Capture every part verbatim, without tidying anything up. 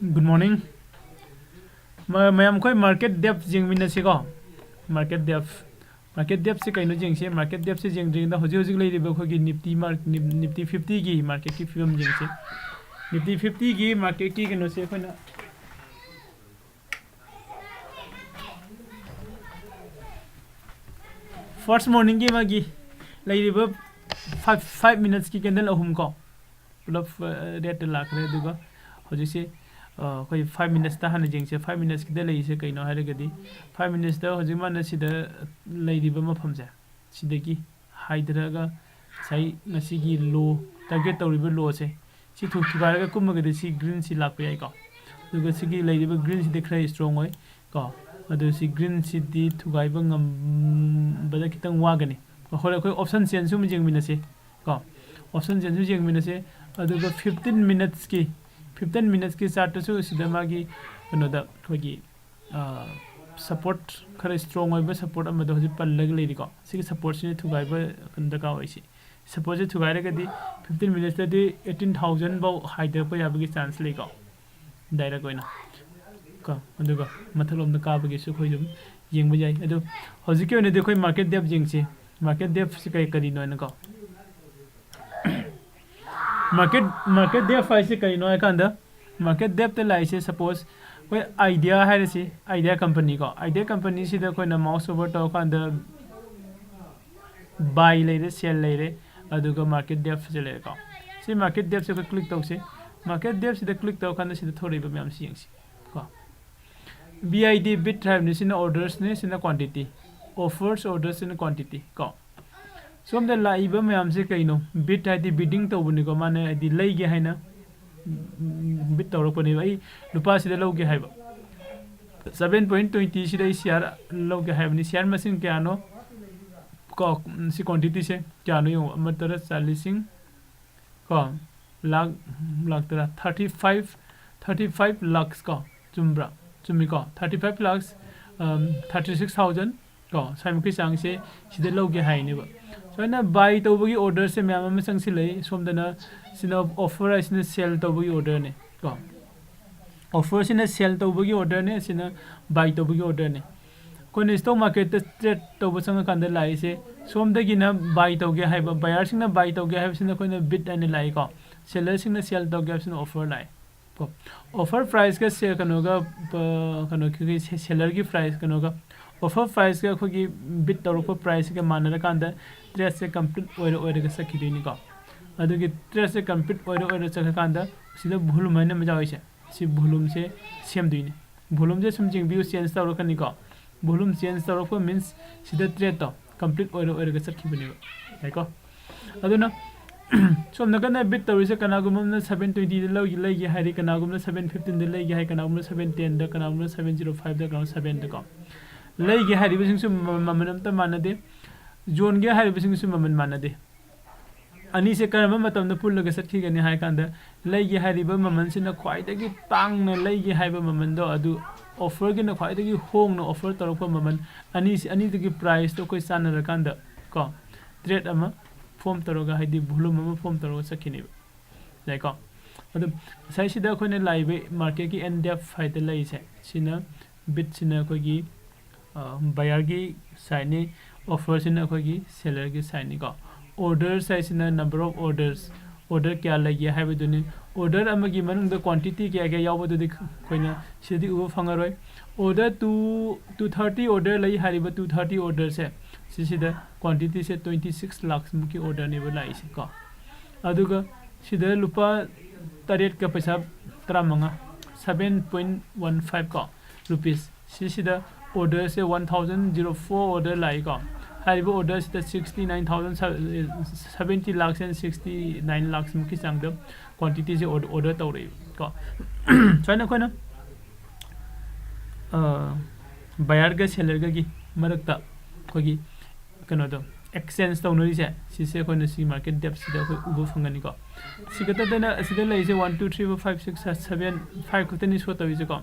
Good morning. ꯃ- ꯃꯌꯥꯝ ꯑꯩꯈꯣꯏ market depth ꯌꯦꯡꯃꯤꯟꯅꯁꯤꯀꯣ꯫ Market depth, market depthꯁꯦ ꯀꯩꯅꯣ ꯌꯦꯡꯁꯦ꯫ Market depthꯁꯦ ꯌꯦꯡꯗ꯭ꯔꯤꯉꯩꯗ ꯍꯧꯖꯤꯛ ꯍꯧꯖꯤꯛ ꯂꯩꯔꯤꯕ ꯑꯩꯈꯣꯏꯒꯤ Nifty mar- Nif- Nifty fiftyꯒꯤ marketꯀꯤ ꯐꯤꯕꯝ ꯌꯦꯡꯁꯦ꯫ Nifty fiftyꯒꯤ marketꯀꯤ ꯀꯩꯅꯣꯁꯦ ꯑꯩꯈꯣꯏꯅ first morningꯒꯤ ꯃꯥꯒꯤ ꯂꯩꯔꯤꯕ five five minutesꯀꯤ candle ꯑꯍꯨꯝ ꯀꯣ, ꯄꯨꯂꯞ redꯇ ꯂꯥꯛꯈ꯭ꯔꯦ꯫ ꯑꯗꯨꯒ ꯍꯧꯖꯤꯛꯁꯦ ꯑ, ꯑꯩꯈꯣꯏ five minutesꯇ ꯍꯥꯟꯅ ꯌꯦꯡꯁꯦ꯫ Five minutesꯀꯤꯗ ꯂꯩꯔꯤꯁꯦ ꯀꯩꯅꯣ ꯍꯥꯏꯔꯒꯗꯤ, five minutesꯇ ꯍꯧꯖꯤꯛ ꯃꯥꯅ ꯁꯤꯗ ꯂꯩꯔꯤꯕ ꯃꯐꯝꯁꯦ, ꯁꯤꯗꯒꯤ ꯍꯥꯏꯊꯔꯒ ꯉꯁꯥꯏ ꯉꯁꯤꯒꯤ low, target ꯇꯧꯔꯤꯕ lowꯁꯦ, ꯁꯤ ꯊꯨ- ꯊꯨꯒꯥꯏꯔꯒ ꯀꯨꯝꯃꯒꯗꯤ ꯁꯤ greenꯁꯤ ꯂꯥꯛꯄ ꯌꯥꯏꯀꯣ꯫ ꯑꯗꯨꯒ ꯁꯤꯒꯤ ꯂꯩꯔꯤꯕ greenꯁꯤꯗꯤ ꯈꯔ strong ꯑꯣꯏ ꯀꯣ꯫ ꯑꯗꯨ ꯁꯤ greenꯁꯤꯗꯤ ꯊꯨꯒꯥꯏꯕ ꯉꯝꯕꯗ ꯈꯤꯇꯪ ꯋꯥꯒꯅꯤ꯫ ꯍꯣꯔꯦꯟ ꯑꯩꯈꯣꯏ option chainꯁꯨ ꯑꯃꯨꯛ ꯌꯦꯡꯃꯤꯟꯅꯁꯤ ꯀꯣ꯫ Option chainꯁꯨ ꯌꯦꯡꯃꯤꯟꯅꯁꯤ꯫ ꯑꯗꯨꯒ fifteen minutesꯀꯤ, fifteen minutesꯀꯤ chartꯇꯁꯨ ꯁꯤꯗ ꯃꯥꯒꯤ ꯀꯩꯅꯣꯗ ꯑꯩꯈꯣꯏꯒꯤ, ꯑ, support, ꯈꯔ strong ꯑꯣꯏꯕ support ꯑꯃꯗ ꯍꯧꯖꯤꯛ ꯄꯜꯂꯒ ꯂꯩꯔꯤꯀꯣ꯫ ꯁꯤꯒꯤ supportꯁꯤꯅ ꯊꯨꯒꯥꯏꯕ ꯗꯔꯀꯥꯔ ꯑꯣꯏꯁꯤ꯫ Supportꯁꯦ ꯊꯨꯒꯥꯏꯔꯒꯗꯤ fifteen minutesꯇꯗꯤ eighteen thousand ꯐꯥꯎ ꯍꯥꯏꯊꯔꯛꯄ ꯌꯥꯕꯒꯤ chance ꯂꯩꯀꯣ, direct ꯑꯣꯏꯅ ꯀꯣ꯫ ꯑꯗꯨꯒ ꯃꯊꯛꯂꯣꯝꯗ ꯀꯥꯕꯒꯤꯁꯨ ꯑꯩꯈꯣꯏ ꯑꯗꯨꯝ ꯌꯦꯡꯕ ꯌꯥꯏ꯫ ꯑꯗꯣ ꯍꯧꯖꯤꯛꯀꯤ ꯑꯣꯏꯅꯗꯤ ꯑꯩꯈꯣꯏ market depth ꯌꯦꯡꯁꯤ꯫ Market depthꯁꯤ ꯀꯔꯤ ꯀꯔꯤꯅꯣ ꯍꯥꯏꯅꯀꯣ꯫ Market, market depth ꯍꯥꯏꯁꯦ ꯀꯔꯤꯅꯣ ꯍꯥꯏ ꯀꯥꯟꯗ, market depthꯇ ꯂꯥꯛꯏꯁꯦ, suppose ꯑꯩꯈꯣꯏ Idea ꯍꯥꯏꯔꯁꯤ, Idea company ꯀꯣ, Idea companyꯁꯤꯗ ꯑꯩꯈꯣꯏꯅ mouse over ꯇꯧꯔꯀꯥꯟꯗ buy ꯂꯩꯔꯦ, sell ꯂꯩꯔꯦ, ꯑꯗꯨꯒ market depthꯁꯦ ꯂꯩꯔꯦꯀꯣ꯫ ꯁꯤ market depthꯁꯦ ꯑꯩꯈꯣꯏ click ꯇꯧꯁꯦ꯫ Market depthꯁꯤꯗ click ꯇꯧꯔꯀꯥꯟꯗ ꯁꯤꯗ ꯊꯣꯔꯛꯏꯕ ꯃꯌꯥꯝꯁꯤ ꯌꯦꯡꯁꯤ ꯀꯣ꯫ B I D, bid ꯍꯥꯏꯕꯅꯤ, ꯁꯤꯅ ordersꯅꯤ, ꯁꯤꯅ quantity, offers, orders, ꯁꯤꯅ quantity ꯀꯣ꯫ ꯁꯣꯝꯗ ꯂꯥꯛꯏꯕ ꯃꯌꯥꯝꯁꯦ ꯀꯩꯅꯣ? Bid ꯍꯥꯏꯗꯤ bidding ꯇꯧꯕꯅꯤꯀꯣ, ꯃꯥꯅ ꯍꯥꯏꯗꯤ ꯂꯩꯒꯦ ꯍꯥꯏꯅ bid ꯇꯧꯔꯛꯄꯅꯦꯕ꯫ ꯑꯩ ꯂꯨꯄꯥ ꯁꯤꯗ ꯂꯧꯒꯦ ꯍꯥꯏꯕ, seven point twenty ꯁꯤꯗ ꯑꯩ share ꯂꯧꯒꯦ ꯍꯥꯏꯕꯅꯤ꯫ Share ꯃꯁꯤꯡ ꯀꯌꯥꯅꯣ ꯀꯣ? ꯁꯤ quantityꯁꯦ ꯀꯌꯥꯅꯣ ꯌꯦꯡꯉꯣ꯫ ꯑꯃ ꯇꯔꯥ ꯆꯥ ꯂꯤꯁꯤꯡ ꯀꯣ, ꯂꯥꯛ, ꯂꯥꯛ ꯇꯔꯥ, thirty five, thirty five lakhs ꯀꯣ, ꯆꯨꯝꯕ꯭ꯔꯥ? ꯆꯨꯝꯃꯤꯀꯣ, thirty five lakhs, thirty six thousand ꯀꯣ, ꯁ꯭ꯋꯥꯏꯃꯨꯛꯀꯤ ꯆꯥꯡꯁꯦ ꯁꯤꯗ ꯂꯧꯒꯦ ꯍꯥꯏꯅꯦꯕ꯫ ꯁꯨꯃꯥꯏꯅ buy ꯇꯧꯕꯒꯤ orderꯁꯦ ꯃꯌꯥꯝ ꯑꯃ ꯆꯪꯁꯤꯜꯂꯛꯏ꯫ ꯁꯣꯝꯗꯅ ꯁꯤꯅ offer ꯍꯥꯏꯁꯤꯅ sell ꯇꯧꯕꯒꯤ orderꯅꯦ ꯀꯣ꯫ Offerꯁꯤꯅ sell ꯇꯧꯕꯒꯤ orderꯅꯦ, ꯑꯁꯤꯅ buy ꯇꯧꯕꯒꯤ orderꯅꯦ꯫ ꯑꯩꯈꯣꯏꯅ stock marketꯇ trade ꯇꯧꯕ ꯆꯪꯉꯀꯥꯟꯗ ꯂꯥꯛꯏꯁꯦ, ꯁꯣꯝꯗꯒꯤꯅ buy ꯇꯧꯒꯦ ꯍꯥꯏꯕ, buyerꯁꯤꯡꯅ buy ꯇꯧꯒꯦ ꯍꯥꯏꯕꯁꯤꯅ ꯑꯩꯈꯣꯏꯅ bid ꯍꯥꯏꯅ ꯂꯥꯛꯏꯀꯣ, sellerꯁꯤꯡꯅ sell ꯇꯧꯒꯦ ꯍꯥꯏꯕꯁꯤꯅ offer ꯂꯥꯛꯑꯦ ꯀꯣ꯫ Offer priceꯀ ꯁꯦ-, ꯀꯩꯅꯣꯒ, ꯄ-, ꯀꯩꯅꯣ, ꯑꯩꯈꯣꯏꯒꯤ ꯁꯦ-, sellerꯒꯤ price, ꯀꯩꯅꯣꯒ, offer priceꯀ ꯑꯩꯈꯣꯏꯒꯤ bid ꯇꯧꯔꯛꯄ priceꯀ ꯃꯥꯟꯅꯔꯀꯥꯟꯗ tradeꯁꯦ complete ꯑꯣꯏꯔ ꯑꯣꯏꯔꯒ ꯆꯠꯈꯤꯗꯣꯏꯅꯤꯀꯣ꯫ ꯑꯗꯨꯒꯤ tradeꯁꯦ complete ꯑꯣꯏꯔ ꯑꯣꯏꯔ ꯆꯠꯈ꯭ꯔꯀꯥꯟꯗ ꯁꯤꯗ volume ꯍꯥꯏꯅ ꯑꯃ ꯌꯥꯎꯔꯤꯁꯦ, ꯁꯤ volumeꯁꯦ ꯁꯦꯝꯗꯣꯏꯅꯤ꯫ Volumeꯁꯦ ꯁꯨꯝ ꯌꯦꯡꯕꯤꯌꯨ, change ꯇꯧꯔꯛꯀꯅꯤꯀꯣ꯫ Volume change ꯇꯧꯔꯛꯄ means ꯁꯤꯗ tradeꯇꯣ complete ꯑꯣꯏꯔ ꯑꯣꯏꯔꯒ ꯆꯠꯈꯤꯕꯅꯦꯕ, ꯌꯥꯏꯀꯣ? ꯑꯗꯨꯅ ꯁꯣꯝ ꯅꯥꯀꯟꯗ bid ꯇꯧꯔꯤꯁꯦ, ꯀꯅꯥꯒꯨꯝꯕ ꯑꯃꯅ seven twentyꯗ ꯂꯧꯒꯦ, ꯂꯩꯒꯦ ꯍꯥꯏꯔꯤ, ꯀꯅꯥꯒꯨꯝꯕꯅ seven fifteenꯗ ꯂꯩꯒꯦ ꯍꯥꯏ, ꯀꯅꯥꯒꯨꯝꯕꯅ seven tenꯗ, ꯀꯅꯥꯒꯨꯝꯕꯅ seven zero fiveꯗ, ꯀꯅꯥꯒꯨꯝꯕ sevenꯗꯀꯣ꯫ ꯂꯩꯒꯦ ꯍꯥꯏꯔꯤꯕꯁꯤꯡꯁꯨ ꯃꯃꯜ, ꯃꯃꯜ ꯑꯝꯇ ꯃꯥꯟꯅꯗꯦ, ꯌꯣꯟꯒꯦ ꯍꯥꯏꯔꯤꯕꯁꯤꯡꯁꯨ ꯃꯃꯜ ꯃꯥꯟꯅꯗꯦ꯫ ꯑꯅꯤꯁꯦ ꯀꯔꯝꯕ ꯃꯇꯝꯗ ꯄꯨꯜꯂꯒ ꯆꯠꯈꯤꯒꯅꯤ ꯍꯥꯏ ꯀꯥꯟꯗ, ꯂꯩꯒꯦ ꯍꯥꯏꯔꯤꯕ ꯃꯃꯜꯁꯤꯅ ꯈ꯭ꯋꯥꯏꯗꯒꯤ ꯇꯥꯡꯅ ꯂꯩꯒꯦ ꯍꯥꯏꯕ ꯃꯃꯜꯗꯣ, ꯑꯗꯨ offerꯒꯤꯅ ꯈ꯭ꯋꯥꯏꯗꯒꯤ ꯍꯣꯡꯅ offer ꯇꯧꯔꯛꯄ ꯃꯃꯜ, ꯑꯅꯤꯁꯤ, ꯑꯅꯤꯗꯨꯒꯤ priceꯇꯣ ꯑꯩꯈꯣꯏ ꯆꯥꯟꯅꯔꯀꯥꯟꯗ ꯀꯣ, trade ꯑꯃ form ꯇꯧꯔꯒ, ꯍꯥꯏꯗꯤ volume ꯑꯃ form ꯇꯧꯔꯒ ꯆꯠꯈꯤꯅꯦꯕ, ꯌꯥꯏꯀꯣ? ꯑꯗꯨ ꯉꯁꯥꯏ ꯁꯤꯗ ꯑꯩꯈꯣꯏꯅ ꯂꯥꯛꯏꯕ marketꯀꯤ N depth ꯍꯥꯏꯗ ꯂꯩꯔꯤꯁꯦ, ꯁꯤꯅ bidꯁꯤꯅ ꯑꯩꯈꯣꯏꯒꯤ, ꯑ, buyerꯒꯤ sideꯅꯤ, offerꯁꯤꯅ ꯑꯩꯈꯣꯏꯒꯤ sellerꯒꯤ sideꯅꯤꯀꯣ꯫ Orders ꯍꯥꯏꯁꯤꯅ number of orders, order ꯀꯌꯥ ꯂꯩꯒꯦ ꯍꯥꯏꯕꯗꯨꯅꯤ꯫ Order ꯑꯃꯒꯤ ꯃꯅꯨꯡꯗ quantity ꯀꯌꯥ ꯀꯌꯥ ꯌꯥꯎꯕꯗꯨꯗꯤ ꯑꯩꯈꯣꯏꯅ ꯁꯤꯗꯗꯤ ꯎꯕ ꯐꯪꯉꯔꯣꯏ꯫ Order two, two thirty order ꯂꯩ ꯍꯥꯏꯔꯤꯕ two thirty orderꯁꯦ, ꯁꯤꯁꯤꯗ quantityꯁꯦ twenty six lakhsꯃꯨꯛꯀꯤ orderꯅꯦꯕ ꯂꯥꯛꯏꯁꯦ ꯀꯣ꯫ ꯑꯗꯨꯒ ꯁꯤꯗ ꯂꯨꯄꯥ ꯇꯔꯦꯠꯀ ꯄꯩꯁꯥ ꯇꯔꯥꯃꯉꯥ, seven point one five ꯀꯣ, rupees꯫ ꯁꯤꯁꯤꯗ orderꯁꯦ one thousand zero four order ꯂꯥꯛꯏꯀꯣ꯫ ꯍꯥꯏꯔꯤꯕ orderꯁꯤꯗ sixty nine thousand, seventy lakhs and sixty nine lakhsꯃꯨꯛꯀꯤ ꯆꯥꯡꯗ quantityꯁꯦ order, order ꯇꯧꯔꯛꯏ ꯀꯣ꯫ ꯁꯨꯃꯥꯏꯅ ꯑꯩꯈꯣꯏꯅ, ꯑ, buyerꯒ sellerꯒꯒꯤ ꯃꯔꯛꯇ ꯑꯩꯈꯣꯏꯒꯤ ꯀꯩꯅꯣꯗꯣ, exchange ꯇꯧꯅꯔꯤꯁꯦ, ꯁꯤꯁꯦ ꯑꯩꯈꯣꯏꯅ ꯁꯤ market depthꯁꯤꯗ ꯑꯩꯈꯣꯏ ꯎꯕ ꯐꯪꯒꯅꯤꯀꯣ꯫ ꯁꯤ ꯈꯛꯇꯗꯅ ꯑꯁꯤꯗ ꯂꯩꯔꯤꯁꯦ one, two, three, four, five, six, seven, five ꯈꯛꯇꯅꯤ show ꯇꯧꯔꯤꯁꯦꯀꯣ꯫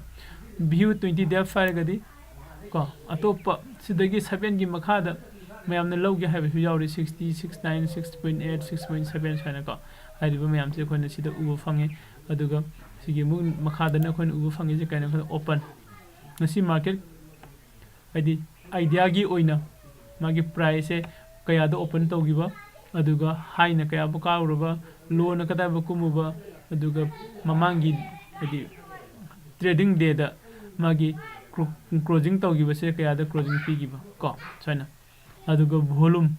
View twenty depth ꯍꯥꯏꯔꯒꯗꯤ ꯀꯣ, ꯑꯇꯣꯞꯄ ꯁꯤꯗꯒꯤ sevenꯒꯤ ꯃꯈꯥꯗ ꯃꯌꯥꯝꯅ ꯂꯧꯒꯦ ꯍꯥꯏꯕꯁꯨ ꯌꯥꯎꯔꯤ, sixty, six nine, six point eight, six point seven ꯁꯨꯃꯥꯏꯅꯀꯣ꯫ ꯍꯥꯏꯔꯤꯕ ꯃꯌꯥꯝꯁꯦ ꯑꯩꯈꯣꯏꯅ ꯁꯤꯗ ꯎꯕ ꯐꯪꯉꯦ꯫ ꯑꯗꯨꯒ ꯁꯤꯒꯤ ꯑꯃꯨꯛ ꯃꯈꯥꯗꯅ ꯑꯩꯈꯣꯏꯅ ꯎꯕ ꯐꯪꯉꯤꯁꯦ ꯀꯩꯅꯣ ꯍꯥꯏꯕꯗ open꯫ ꯉꯁꯤ market, ꯍꯥꯏꯗꯤ, idea ꯒꯤ ꯑꯣꯏꯅ ꯃꯥꯒꯤ price ꯁꯦ ꯀꯌꯥꯗ open ꯇꯧꯈꯤꯕ, ꯑꯗꯨꯒ high ꯅ ꯀꯌꯥꯕꯨ ꯀꯥꯔꯨꯔꯕ, low ꯅ ꯀꯗꯥꯏꯕꯨ ꯀꯨꯝꯃꯨꯕ, ꯑꯗꯨꯒ ꯃꯃꯥꯡꯒꯤ, ꯍꯥꯏꯗꯤ, trading day ꯗ ꯃꯥꯒꯤ clo-, closing ꯇꯧꯈꯤꯕꯁꯦ ꯀꯌꯥꯗ closing ꯄꯤꯈꯤꯕ ꯀꯣ, ꯁꯨꯃꯥꯏꯅ꯫ ꯑꯗꯨꯒ volume,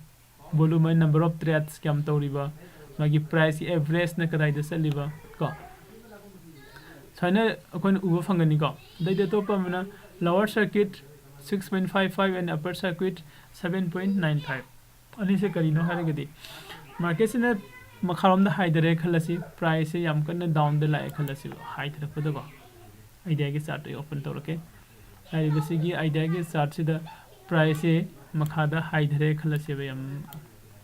volume high number of trades ꯀꯌꯥꯝ ꯇꯧꯔꯤꯕ, ꯃꯥꯒꯤ price ꯀꯤ average ꯅ ꯀꯗꯥꯏꯗ ꯆꯠꯂꯤꯕ ꯀꯣ, ꯁꯨꯃꯥꯏꯅ ꯑꯩꯈꯣꯏꯅ ꯎꯕ ꯐꯪꯒꯅꯤꯀꯣ꯫ ꯑꯗꯩꯗꯤ ꯑꯇꯣꯞꯄ ꯑꯃꯅ lower circuit six point five five and upper circuit seven point nine five꯫ ꯑꯅꯤꯁꯦ ꯀꯔꯤꯅꯣ ꯍꯥꯏꯔꯒꯗꯤ, market ꯁꯤꯅ ꯃꯈꯥꯔꯣꯝꯗ ꯍꯥꯏꯊꯔꯦ ꯈꯜꯂꯁꯤ, price ꯁꯦ ꯌꯥꯝ ꯀꯟꯅ down ꯗ ꯂꯥꯛꯑꯦ ꯈꯜꯂꯁꯤꯕ, ꯍꯥꯏꯊꯔꯛꯄꯗꯀꯣ, idea ꯒꯤ chart ꯑꯩ open ꯇꯧꯔꯛꯀꯦ꯫ ꯍꯥꯏꯔꯤꯕꯁꯤꯒꯤ idea ꯒꯤ chart ꯁꯤꯗ price ꯁꯦ ꯃꯈꯥꯗ ꯍꯥꯏꯊꯔꯦ ꯈꯜꯂꯁꯦꯕ, ꯌꯥꯝ,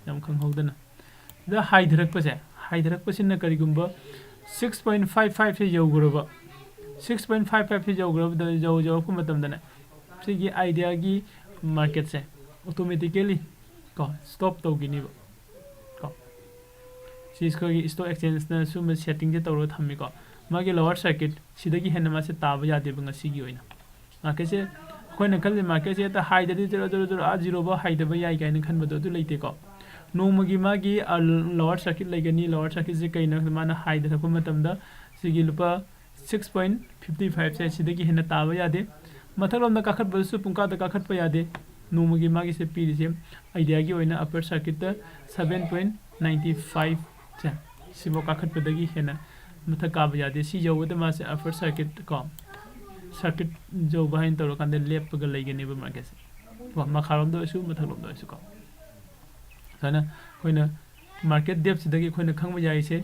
ꯌꯥꯝ ꯈꯪꯍꯧꯗꯅ꯫ ꯁꯤꯗ ꯍꯥꯏꯊꯔꯛꯄꯁꯦ, ꯍꯥꯏꯊꯔꯛꯄꯁꯤꯅ ꯀꯔꯤꯒꯨꯝꯕ six point five five ꯁꯦ ꯌꯧꯈ꯭ꯔꯕ, six point five five ꯁꯦ ꯌꯧꯈ꯭ꯔꯕꯗ, ꯌꯧ-, ꯌꯧꯔꯛꯄ ꯃꯇꯝꯗꯅꯦ, ꯁꯤꯒꯤ idea ꯒꯤ market ꯁꯦ automatically ꯀꯣ, stop ꯇꯧꯈꯤꯅꯤꯕ ꯀꯣ꯫ ꯁꯤ ꯑꯩꯈꯣꯏꯒꯤ stock exchange ꯅ ꯁꯨꯝꯕ setting ꯁꯦ ꯇꯧꯔꯒ ꯊꯝꯃꯤꯀꯣ꯫ ꯃꯥꯒꯤ lower circuit ꯁꯤꯗꯒꯤ ꯍꯦꯟꯅ ꯃꯥꯁꯦ ꯇꯥꯕ ꯌꯥꯗꯦꯕ ꯉꯁꯤꯒꯤ ꯑꯣꯏꯅ꯫ Market ꯁꯦ, ꯑꯩꯈꯣꯏꯅ ꯈꯜꯂꯤ market ꯁꯦ ꯍꯦꯛꯇ ꯍꯥꯏꯊꯔꯗꯤ ꯖꯔꯣ ꯖꯔꯣ ꯖꯔꯣ ꯑꯥ zero ꯐꯥꯎ ꯍꯥꯏꯊꯕ ꯌꯥꯏ ꯀꯥꯏꯅ ꯈꯟꯕꯗꯣ ꯑꯗꯨ ꯂꯩꯇꯦꯀꯣ꯫ ꯅꯣꯡꯃꯒꯤ ꯃꯥꯒꯤ, ꯑ, lower circuit ꯂꯩꯒꯅꯤ꯫ Lower circuit ꯁꯦ ꯀꯩꯅꯣ ꯍꯥꯏꯕꯗ ꯃꯥꯅ ꯍꯥꯏꯊꯔꯛꯄ ꯃꯇꯝꯗ ꯁꯤꯒꯤ ꯂꯨꯄꯥ six point fifty five ꯁꯦ ꯁꯤꯗꯒꯤ ꯍꯦꯟꯅ ꯇꯥꯕ ꯌꯥꯗꯦ꯫ ꯃꯊꯛꯂꯣꯝꯗ ꯀꯥꯈꯠꯄꯗꯁꯨ ꯄꯨꯡꯀꯥꯗ ꯀꯥꯈꯠꯄ ꯌꯥꯗꯦ꯫ ꯅꯣꯡꯃꯒꯤ ꯃꯥꯒꯤꯁꯦ ꯄꯤꯔꯤꯁꯦ, idea ꯒꯤ ꯑꯣꯏꯅ upper circuit ꯇ seven point nine five ꯁꯦ, ꯁꯤꯐꯥꯎ ꯀꯥꯈꯠꯄꯗꯒꯤ ꯍꯦꯟꯅ ꯃꯊꯛ ꯀꯥꯕ ꯌꯥꯗꯦ꯫ ꯁꯤ ꯌꯧꯕꯗ ꯃꯥꯁꯦ upper circuit ꯀꯣ, circuit ꯌꯧꯕ ꯍꯥꯏꯅ ꯇꯧꯔꯀꯥꯟꯗ ꯂꯦꯞꯄꯒ ꯂꯩꯒꯅꯦꯕ market ꯁꯦ ꯀꯣ, ꯃꯈꯥꯔꯣꯝꯗ ꯑꯣꯏꯔꯁꯨ ꯃꯊꯛꯂꯣꯝꯗ ꯑꯣꯏꯔꯁꯨ ꯀꯣ꯫ ꯁꯨꯃꯥꯏꯅ ꯑꯩꯈꯣꯏꯅ market depth ꯁꯤꯗꯒꯤ ꯑꯩꯈꯣꯏꯅ ꯈꯪꯕ ꯌꯥꯏꯁꯦ,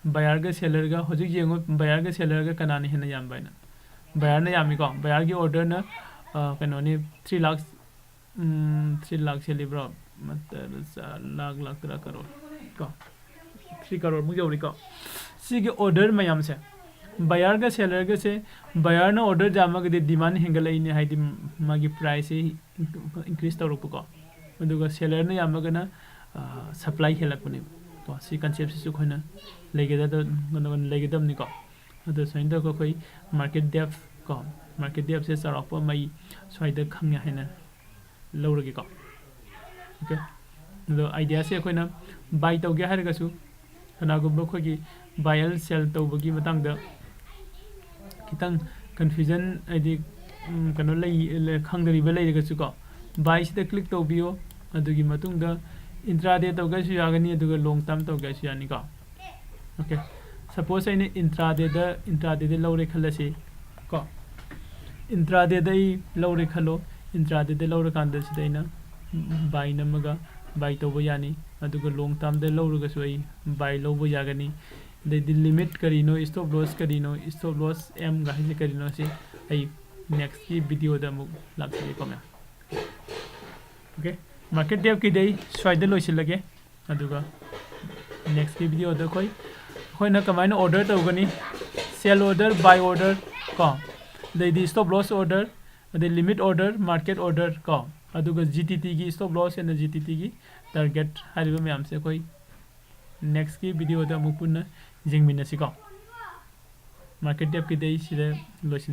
buyer ꯒ seller ꯒ, ꯍꯧꯖꯤꯛ ꯌꯦꯡꯉꯣ, buyer ꯒ seller ꯒ ꯀꯅꯥꯅ ꯍꯦꯟꯅ ꯌꯥꯝꯕ ꯍꯥꯏꯅ꯫ Buyer ꯅ ꯌꯥꯝꯃꯤꯀꯣ, buyer ꯒꯤ order ꯅ, ꯑ, ꯀꯩꯅꯣꯅꯤ, three lakh, ꯎꯝ, three lakh ꯍꯦꯜꯂꯤꯕ꯭ꯔꯣ? ꯃꯇ-, ꯆ-, ꯂꯥꯛ, ꯂꯥꯛ ꯇꯔꯥ, ꯀꯔꯣꯔ ꯀꯣ, three ꯀꯔꯣꯔ ꯃꯨꯛ ꯌꯧꯔꯤꯀꯣ꯫ ꯁꯤꯒꯤ order ꯃꯌꯥꯝꯁꯦ, buyer ꯒ seller ꯒꯁꯦ, buyer ꯅ order ꯌꯥꯝꯃꯒꯗꯤ demand ꯍꯦꯟꯒꯠꯂꯛꯏꯅꯦ, ꯍꯥꯏꯗꯤ ꯃꯥꯒꯤ price ꯁꯦ increase ꯇꯧꯔꯛꯄꯀꯣ꯫ ꯑꯗꯨꯒ seller ꯅ ꯌꯥꯝꯃꯒꯅ, ꯑ, supply ꯍꯦꯜꯂꯛꯄꯅꯦꯕ꯫ ꯀꯣ, ꯁꯤ concept ꯁꯤꯁꯨ ꯑꯩꯈꯣꯏꯅ ꯂꯩꯒꯗꯕ ꯂꯩꯒꯗꯕꯅꯤꯀꯣ꯫ ꯑꯗꯣ ꯁꯨꯃꯥꯏꯅ ꯇꯧꯔꯒ ꯑꯩꯈꯣꯏ market depth ꯀꯣ, market depth ꯁꯦ ꯆꯥꯎꯔꯥꯛꯄ ꯑꯃ ꯑꯩ ꯁ꯭ꯋꯥꯏꯗ ꯈꯪꯉꯦ ꯍꯥꯏꯅ ꯂꯧꯔꯒꯦꯀꯣ꯫ Okay, ꯑꯗꯣ idea ꯁꯦ ꯑꯩꯈꯣꯏꯅ buy ꯇꯧꯒꯦ ꯍꯥꯏꯔꯒꯁꯨ, ꯀꯅꯥꯒꯨꯝꯕ ꯑꯩꯈꯣꯏꯒꯤ buy and sell ꯇꯧꯕꯒꯤ ꯃꯇꯥꯡꯗ ꯈꯤꯇꯪ confusion, ꯍꯥꯏꯗꯤ ꯎꯝ, ꯀꯩꯅꯣ ꯂꯩ ꯂꯩ- ꯈꯪꯗꯔꯤꯕ ꯂꯩꯔꯒꯁꯨꯀꯣ, buy ꯁꯤꯗ click ꯇꯧꯕꯤꯌꯣ꯫ ꯑꯗꯨꯒꯤ ꯃꯇꯨꯡꯗ intraday ꯇꯧꯒꯦꯁꯨ ꯌꯥꯒꯅꯤ, ꯑꯗꯨꯒ long term ꯇꯧꯒꯦꯁꯨ ꯌꯥꯅꯤꯀꯣ꯫ Okay, suppose ꯑꯩꯅ intraday ꯗ intraday ꯗ ꯂꯧꯔꯦ ꯈꯜꯂꯁꯤ ꯀꯣ꯫ Intraday ꯗ ꯑꯩ ꯂꯧꯔꯦ ꯈꯜꯂꯣ꯫ Intraday ꯗ ꯂꯧꯔꯀꯥꯟꯗ ꯁꯤꯗ ꯑꯩꯅ buy ꯅꯝꯃꯒ buy ꯇꯧꯕ ꯌꯥꯅꯤ꯫ ꯑꯗꯨꯒ long term ꯗ ꯂꯧꯔꯒꯁꯨ ꯑꯩ buy ꯂꯧꯕ ꯌꯥꯒꯅꯤ꯫ ꯑꯗꯩꯗꯤ limit ꯀꯔꯤꯅꯣ, stop loss ꯀꯔꯤꯅꯣ, stop loss M ꯒ ꯍꯥꯏꯁꯦ ꯀꯔꯤꯅꯣ, ꯁꯤ ꯑꯩ next ꯀꯤ video ꯗ ꯑꯃꯨꯛ ꯂꯥꯛꯆꯒꯦꯀꯣ ꯃꯌꯥꯝ꯫ Okay, market depth ꯀꯤꯗꯤ ꯑꯩ ꯁ꯭ꯋꯥꯏꯗ ꯂꯣꯏꯁꯤꯜꯂꯒꯦ꯫ ꯑꯗꯨꯒ next ꯀꯤ video ꯗ ꯑꯩꯈꯣꯏ ꯑꯩꯈꯣꯏꯅ ꯀꯃꯥꯏꯅ order ꯇꯧꯒꯅꯤ, sell order, buy order ꯀꯣ, ꯑꯗꯩꯗꯤ stop loss order, ꯑꯗꯩ limit order, market order ꯀꯣ, ꯑꯗꯨꯒ G T T ꯒꯤ stop loss and G T T ꯒꯤ target ꯍꯥꯏꯔꯤꯕ ꯃꯌꯥꯝꯁꯦ ꯑꯩꯈꯣꯏ next ꯀꯤ video ꯗ ꯑꯃꯨꯛ ꯄꯨꯟꯅ ꯌꯦꯡꯃꯤꯟꯅꯁꯤꯀꯣ꯫ Market depth ꯀꯤꯗꯤ ꯑꯩ ꯁꯤꯗ ꯂꯣꯏꯁꯤꯟꯖꯔꯦ꯫